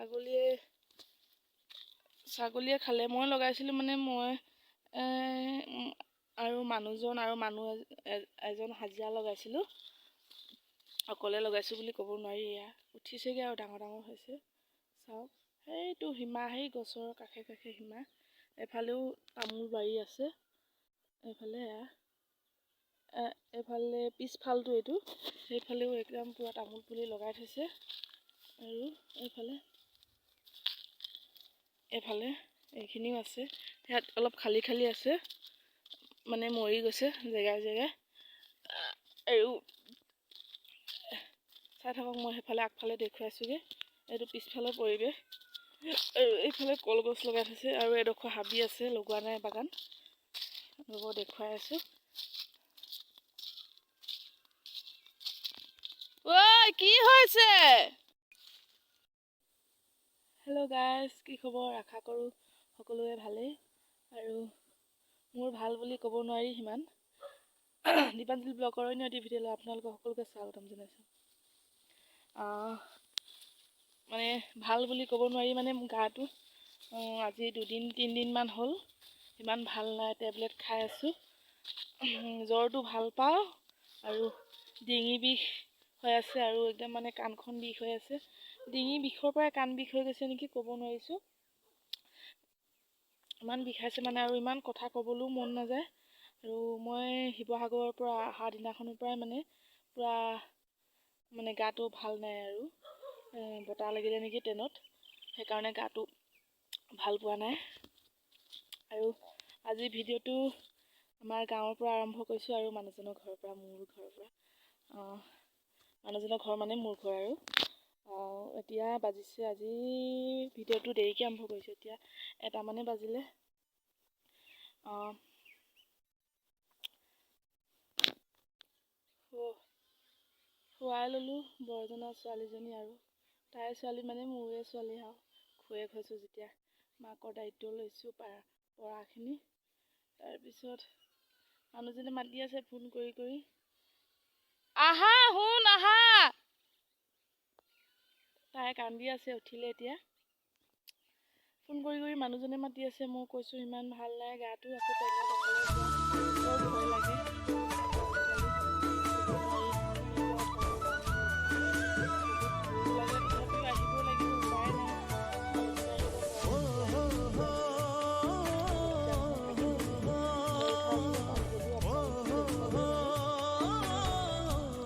ছাগলীয়ে ছাগলীয়ে খালে। মই লগাইছিলোঁ, মানে মই আৰু মানুহজন আৰু মানুহ এজন হাজিৰা লগাইছিলোঁ। অকলে লগাইছোঁ বুলি ক'ব নোৱাৰি। এয়া উঠিছেগৈ আৰু ডাঙৰ ডাঙৰ হৈছে, চাওক। সেইটো সীমা, সেই গছৰ কাষে কাষে সীমা। এফালেও তামোল বাৰী আছে। এইফালে এয়া, এইফালে পিছফালটো এইটো, সেইফালেও একদম পূৰা তামোল পুলি লগাই থৈছে। আৰু এইফালে এইফালে এইখিনিও আছে। ইয়াত অলপ খালী খালী আছে, মানে মৰি গৈছে জেগাই জেগাই। আৰু চাই থাকক, মই সেইফালে আগফালে দেখুৱাইছোঁগৈ। এইটো পিছফালৰ পৰিৱেশ। আৰু এইফালে কলগছ লগাই থৈছে আৰু এডোখৰ হাবি আছে, লগোৱা নাই বাগান। ৰ'ব, দেখুৱাই আছোঁ। ঐ, কি হৈছে? হেল্ল' গাইজ, কি খবৰ? আশা কৰোঁ সকলোৰে ভালেই। আৰু মোৰ ভাল বুলি ক'ব নোৱাৰি সিমান। দীপাঞ্জলি ব্লগৰ অন্য এটি ভিডিঅ'লৈ আপোনালোকক সকলোকে স্বাগতম জনাইছোঁ। মানে ভাল বুলি ক'ব নোৱাৰি, মানে মোৰ গাটো আজি দুদিন তিনিদিনমান হ'ল ইমান ভাল নাই। টেবলেট খাই আছোঁ। জ্বৰটো ভাল পাওঁ আৰু ডিঙি বিষ হৈ আছে আৰু একদম মানে কাণখন বিষ হৈ আছে। ডিঙি বিষৰ পৰাই কাণ বিষ হৈ গৈছে নেকি, ক'ব নোৱাৰিছোঁ। ইমান বিষাইছে মানে, আৰু ইমান কথা ক'বলৈও মন নাযায়। আৰু মই শিৱসাগৰৰ পৰা অহা দিনাখনৰ পৰাই মানে পূৰা মানে গাটো ভাল নাই। আৰু বতাহ লাগিলে নেকি ট্ৰেইনত, সেইকাৰণে গাটো ভাল পোৱা নাই। আৰু আজি ভিডিঅ'টো আমাৰ গাঁৱৰ পৰা আৰম্ভ কৰিছোঁ আৰু মানুহজনৰ ঘৰৰ পৰা, মোৰ ঘৰৰ পৰা, মানুহজনৰ ঘৰ মানে মোৰ ঘৰ। আৰু এতিয়া বাজিছে, আজি ভিডিঅ'টো দেৰিকৈ আৰম্ভ কৰিছোঁ, এতিয়া এটামানে বাজিলে। শুৱাই ল'লোঁ বৰজনৰ ছোৱালীজনী আৰু তাইৰ ছোৱালী মানে মোৰে ছোৱালী আৰু খুৱেক হৈছোঁ যেতিয়া মাকৰ দায়িত্ব লৈছোঁ পৰাখিনি। তাৰপিছত মানুহজনে মাতি আছে ফোন কৰি কৰি, আহা শুন আহা। তাই কান্দি আছে, উঠিলে এতিয়া। ফোন কৰি কৰি মানুহজনে মাতি আছে। মই কৈছোঁ ইমান ভাল নাই গাটো, আকৌ ট্ৰেইনত অকলে যোৱা বৰ ভয় লাগে। বহুত ভয়ো লাগে, তথাপিও আহিবই লাগিব, উপায় নাই। মানুহজনে আহিব নোৱাৰে।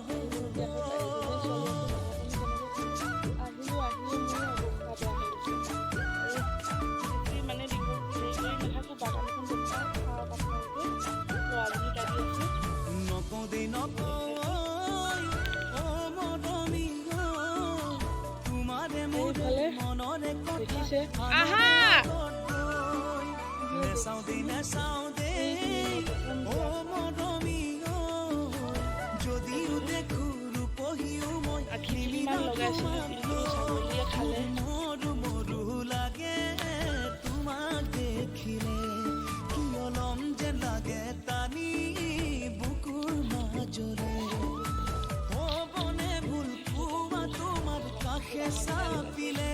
আহিবলগীয়া হ'ল, এজনীয়ে ছোৱালী আছে, আহিলোঁ। আহিয়ে মোৰ অৱস্থা বেয়া হৈ গৈছে। আৰু বেছি মানে দীঘল হেৰি কৰি নাথাকোঁ, বাগানখন দেখুৱাওঁ, চাওক আপোনালোকে। ল'ৰাজনী কান্দি আছে। নকওঁ দেই, নকওঁ অ মৰমী, তোমাৰে মোৰ এইফালে মনৰে কথা দেখিছে, আহা। নেচাওঁ দেই, নেচাওঁ দেই অ মৰমী, যদিও দেখো ৰূপহীও মই আখি কিমান লগাইছিলোঁ, কিন্তু ছাগলীয়ে খালে। মৰো মৰো লাগে তোমাক দেখিলে, কিয় ল'ম যেন লাগে টানি বুকুৰ মাজৰে। হ'বনে ভুল কোৱা তোমাৰ কাষে চাপিলে?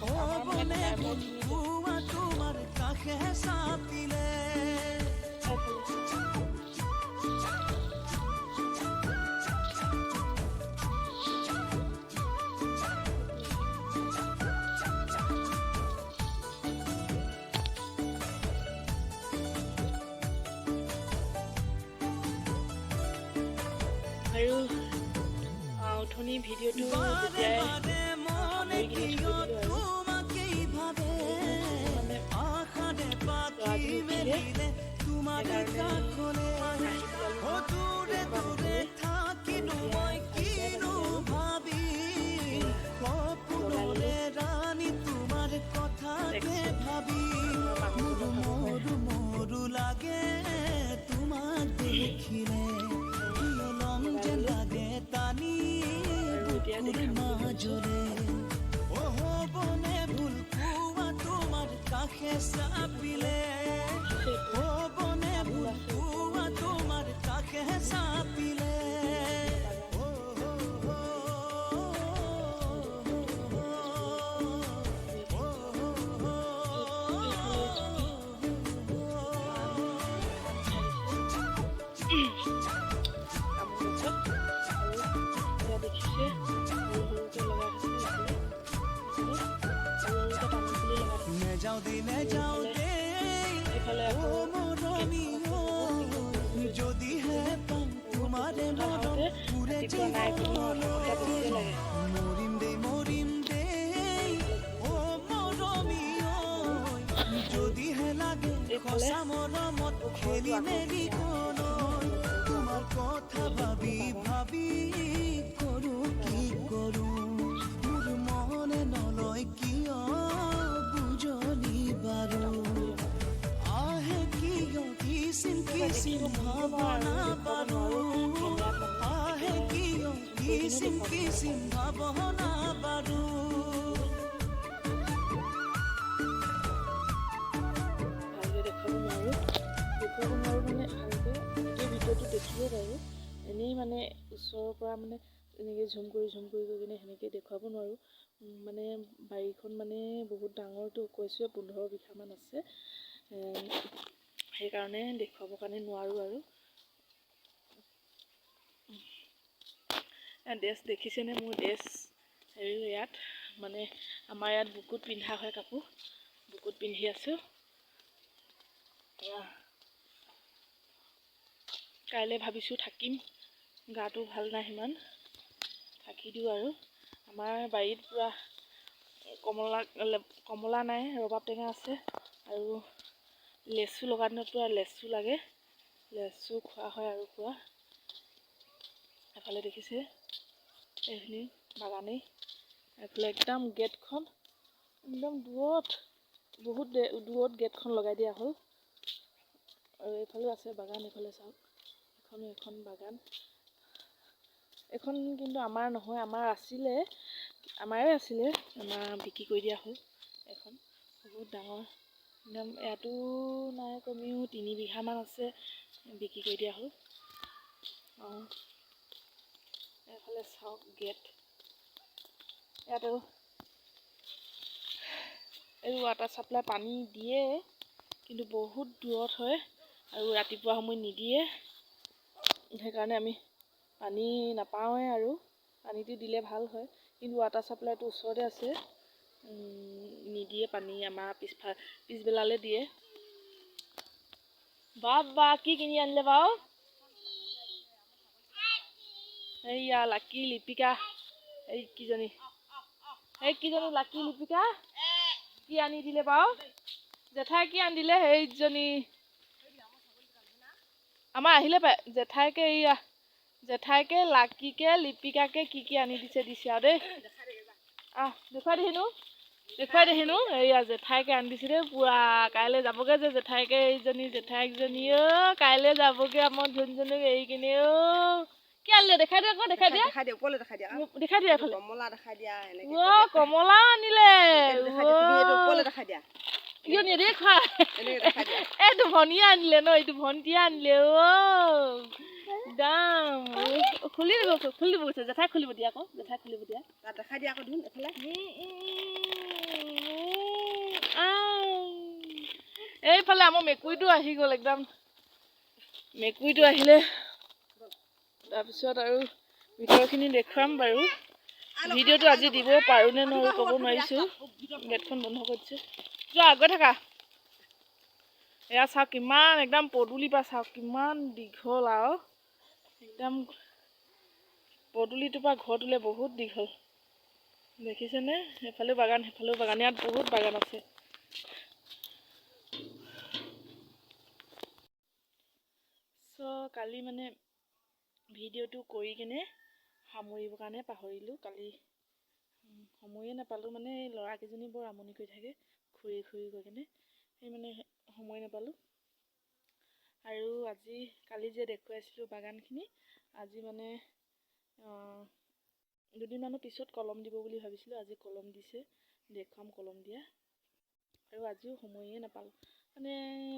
হ'বনে ভুল কোৱা তোমাৰ কাষে চাপিলে? এইফালে আৰু অথনি ভিডিঅ'টো বাৰে যেতিয়াই বাৰে মনে সামৰি কিনে কিয় থৈ দিলোঁ আৰু তোমাকেই ভাবে, মানে আশাৰে পাখি ল'ৰাজনী উঠিলে, মেলিলে তোমাৰ সেইকাৰণে কাষলে। আহি পেলালোঁ। অ দূৰে দেখুওৱা দূৰে নহ'লে। থাকিনো আৰু এতিয়া মই 4টাই কিনো বাজিলে আৰু ভাবি, সপোনৰে ৰাণী তোমাৰ কথাকে ভাবি মোৰ মানুহজনৰ ভাগৰ হয়। মৰো মৰো লাগে তোমাক দেখিলে, কিয় ল'ম যেন লাগে টানি আৰু এতিয়া বুকুৰ দেখাম বুলি ভাবিছোঁ। মাজৰে। অ হ'বনে ভুল কোৱা তোমাৰ কাষে চাপিলে? দেখিছে, এইফালে হ'বনে তামোল ভুল আছে। কোৱা তোমাৰ কাষে চাপিলে? বাগান। অ এইডোখৰটো। নেযাওঁ দেই নেযাওঁ দেই এইফালে অ আকৌ মৰমী গেটখন আছে, বহুত দীঘল। যদিহে পাওঁ তোমাৰে মৰম পুৰে ৰাতিপুৱা নাই কমেও আধা ঘণ্টা বেছিয়ে লাগে। মৰিম দেই মৰিম দেই অ মৰমী ঐ যদিহে লাগে এইফালে সঁচা মৰমত ঘৰটো খেলি আকৌ মেলি ধুনীয়া। কলৈ তোমাৰ কথা ভাবি ভাবি কৰো কি কৰো মোৰ মনে নলয় কিয় বুজনি বাৰু আহে কিয় কিচিম কিচিম ভাৱনা বাৰু আহে কিয় কিচিম কিচিম ভাৱনা বাৰু। ভালকৈ দেখুৱাব নোৱাৰোঁ, দেখুৱাব নোৱাৰোঁ মানে ভালকৈ গোটেই ভিডিঅ'টো দেখিব বাৰু, এনেই মানে ওচৰৰ পৰা মানে এনেকৈ ঝুম কৰি ঝুম কৰি গৈ কিনে সেনেকৈ দেখুৱাব নোৱাৰোঁ। মানে বাৰীখন মানে বহুত ডাঙৰটো কৈছোঁৱে, 15 বিঘামান আছে, সেইকাৰণে দেখুৱাবৰ কাৰণে নোৱাৰোঁ। আৰু ড্ৰেছ দেখিছেনে মোৰ ড্ৰেছ? হেৰি ইয়াত মানে আমাৰ ইয়াত বুকুত পিন্ধা হয় কাপোৰ, বুকুত পিন্ধি আছোঁ। কাইলৈ ভাবিছোঁ থাকিম, গাটো ভাল নাই সিমান, থাকি দিওঁ। আৰু আমাৰ বাৰীত পূৰা কমলা, কমলা নাই, ৰবাব টেঙা আছে আৰু লেচু লগা দিনত পূৰা লেচু লাগে, লেচু খোৱা হয়। আৰু পূৰা এফালে দেখিছে এইখিনি বাগানেই, এইফালে একদম গেটখন একদম দূৰত, বহুত দূৰত গেটখন লগাই দিয়া হ'ল। আৰু এইফালেও আছে বাগান, এইফালে চাওক, এইখনো এখন বাগান। এইখন কিন্তু আমাৰ নহয়, আমাৰ আছিলে, আমাৰে আছিলে, আমাৰ বিক্ৰী কৰি দিয়া হ'ল। এখন বহুত ডাঙৰ একদম, ইয়াতো নাই কমেও 3 বিঘামান আছে, বিক্ৰী কৰি দিয়া হ'ল। অঁ, এইফালে চাওক গেট, ইয়াত আৰু এই ৱাটাৰ চাপ্লাই পানী দিয়ে, কিন্তু বহুত দূৰত হয় আৰু ৰাতিপুৱা সময়ত নিদিয়ে, সেইকাৰণে আমি পানী নাপাওঁৱে। আৰু পানীটো দিলে ভাল হয়, কিন্তু ৱাটাৰ চাপ্লাইটো ওচৰতে আছে, নিদিয়ে পানী আমাৰ পিছবেলালৈ দিয়ে। বাবা কি কিনি আনিলে বাৰু? এইয়া লাকি লিপিকা, এই কিজনী, এই কিজনী লাকি লিপিকা কি আনি দিলে বাৰু? জেঠাই কি আনি দিলে? সেইজনী আমাৰ আহিলে পাই জেঠাইকে, এইয়া জেঠাইকে লাকিকে লিপিকাকে কি কি আনি দিছে দিছে আৰু দেই। আহ দেখুৱাই দেহিনো, দেখুৱাই দেহিনো। এইয়া জেঠাইকে আনি দিছে দেই পুৰা, কাইলৈ যাবগৈ যে জেঠাইকে, এইজনী জেঠাইকজনী অ' কাইলৈ যাবগৈ আমাৰ ধুনজনীক এৰি কিনে অ'। কি আনিলে দেখাই দিয়া আকৌ, দেখাই দিয়া, দেখাই দিয়া, ওপৰলৈ দেখাই দিয়া, দেখাই দিয়া, এইফালে কমলা দেখাই দিয়া এনেকে। অ' কমলাও আনিলে, ওপৰলৈ দেখাই দিয়া। কিয় নেদেখুৱা? এইটো ভনীয়ে আনিলে ন, এইটো ভণ্টিয়ে আনিলে অ'। দাম খুলি দিব, খুলি দিব কৈছে জেঠাই, খুলিব দিয়া আকৌ, জেঠাই খুলিব দিয়া। দেখাই দিয়া আকৌ ধুন এইফালে। এইফালে আমাৰ মেকুৰীটো আহি গ'ল একদম, মেকুৰীটো আহিলে তাৰপিছত আৰু ভিতৰখিনি দেখুৱাম বাৰু। ভিডিঅ'টো আজি দিব পাৰোঁ নে নোৱাৰোঁ ক'ব নোৱাৰিছোঁ, গেটখন বন্ধ কৰি দিছে। যোৱা গৈ থাকা। এয়া চাওক কিমান একদম পদূলিৰ পৰা চাওক কিমান দীঘল, আৰু একদম পদূলিটোৰ পৰা ঘৰটোলৈ বহুত দীঘল, দেখিছেনে? সেইফালেও বাগান, সেইফালেও বাগান, ইয়াত বহুত বাগান আছে। চ' কালি মানে ভিডিঅ'টো কৰি কিনে সামৰিবৰ কাৰণে পাহৰিলোঁ, কালি সময়ে নাপালোঁ, মানে ল'ৰাকেইজনী বৰ আমনি কৰি থাকে খুৰী খুৰী গৈ কিনে, সেই মানে সময় নাপালোঁ। আৰু আজি কালি যে দেখুৱাইছিলোঁ বাগানখিনি, আজি মানে দুদিনমানৰ পিছত কলম দিব বুলি ভাবিছিলোঁ, আজি কলম দিছে, দেখুৱাম কলম দিয়া। আৰু আজিও সময়ে নাপালোঁ, মানে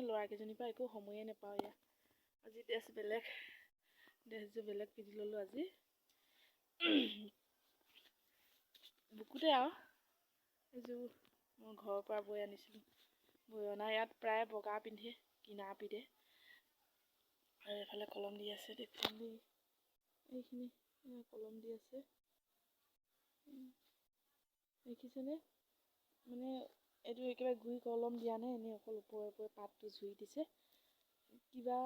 ল'ৰাকেইজনীৰ পৰা একো সময়ে নাপাওঁ। ইয়াত আজি ড্ৰেছ বেলেগ, ড্ৰেছযোৰ বেলেগ পিন্ধি ল'লোঁ আজি, বুকুতে আৰু এইযোৰ মই ঘৰৰ পৰা বৈ আনিছিলোঁ, বৈ অনা। ইয়াত প্ৰায় বগা পিন্ধে, কিনা পিন্ধে। আৰু এইফালে কলম দি আছে, দেখুৱাম দেই, এইখিনি কলম দি আছে, দেখিছেনে? মানে এইটো একেবাৰে গুৰি কলম দিয়া নাই, এনেই অকল ওপৰে ওপৰে পাতটো জুৰি দিছে। কিবা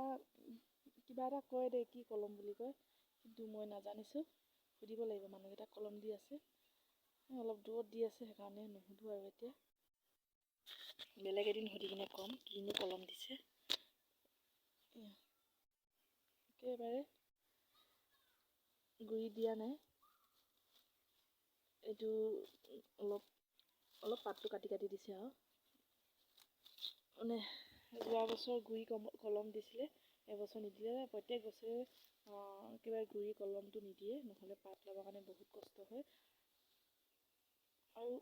কিবা এটা কয় দেই, কি কলম বুলি কয় কিন্তু মই নাজানিছোঁ, সুধিব লাগিব মানুহকেইটাক। কলম দি আছে, অলপ দূৰত দি আছে, সেইকাৰণে নুসুধোঁ আৰু এতিয়া। বেলেগ এদিন সুধি কিনে ক'ম কিনো কলম দিছে। একেবাৰে গুৰি দিয়া নাই, এইটো অলপ অলপ পাতটো কাটি কাটি দিছে। আৰু মানে যোৱা বছৰ গুৰি কলম দিছিলে, এবছৰ নিদিলে। প্ৰত্যেক বছৰে কিবা গুৰি কলমটো নিদিয়ে, নহ'লে পাত ল'বৰ কাৰণে বহুত কষ্ট হয়। আৰু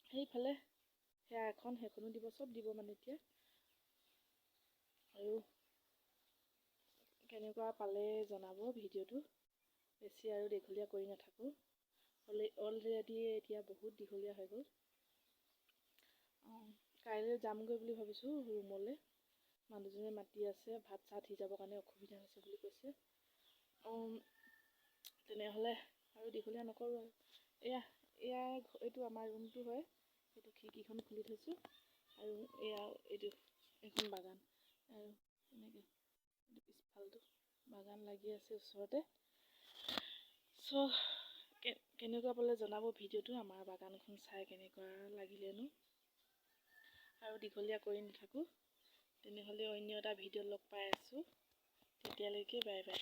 সেইফালে সেয়া এখন, সেইখনো দিব, চব দিব মানে এতিয়া। আৰু কেনেকুৱা পালে জনাব ভিডিঅ'টো। বেছি আৰু দীঘলীয়া কৰি নাথাকোঁ, অলৰেডি এতিয়া বহুত দীঘলীয়া হৈ গ'ল। কাইলৈ যামগৈ বুলি ভাবিছোঁ ৰুমলৈ। মানুহজনে মাতি আছে, ভাত চাত সিজাবৰ কাৰণে অসুবিধা হৈছে বুলি কৈছে। তেনেহ'লে আৰু দীঘলীয়া নকৰোঁ আৰু। এয়া এয়া এইটো আমাৰ ৰুমটো হয়। এইটো খিৰিকীখন খুলি থৈছোঁ। আৰু এয়া এইটো এখন বাগান আৰু এনেকৈ এইটো পিছফালটো বাগান লাগি আছে ওচৰতে। চ' কেনেকুৱা পালে জনাব ভিডিঅ'টো। আমাৰ বাগানখন চাই কেনেকুৱা লাগিলেনো? আৰু দীঘলীয়া কৰি নাথাকোঁ। তেনেহ'লে অন্য এটা ভিডিঅ'ত লগ পাই আছোঁ, তেতিয়ালৈকে বাই বাই।